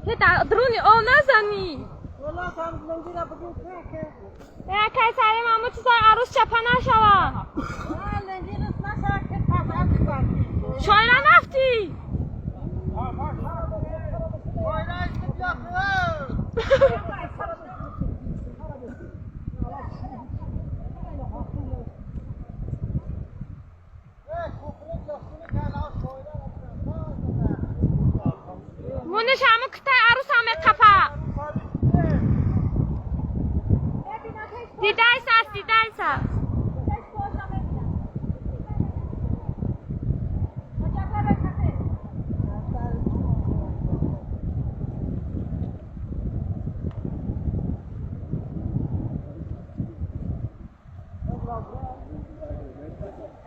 که در درونی آو نزنی. که سر مامو چیزای عروس چپه نشوه. شایره نفتی. مونش همو کتای عروس همه قپا. دیدایس است دیدایس است.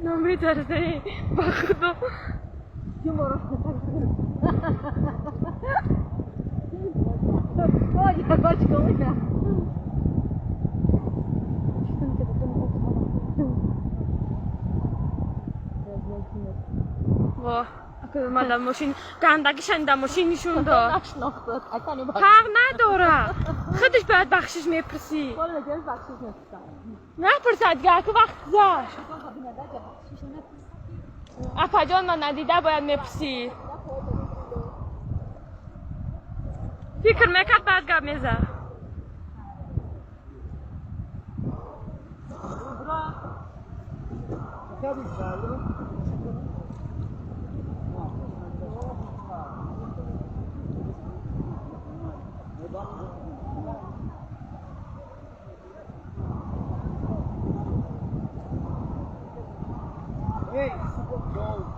نمیترسی با خدا. واه من در ماشین گندگیشن در ماشین نشون داد. حق نداره خودش باید بخشش میپرسی. نپرسد دیگه که وقت گذشت. اپا جان من ندیده باید میپرسی. فکر میکرد بعد گپ میزد. Ei, suportou.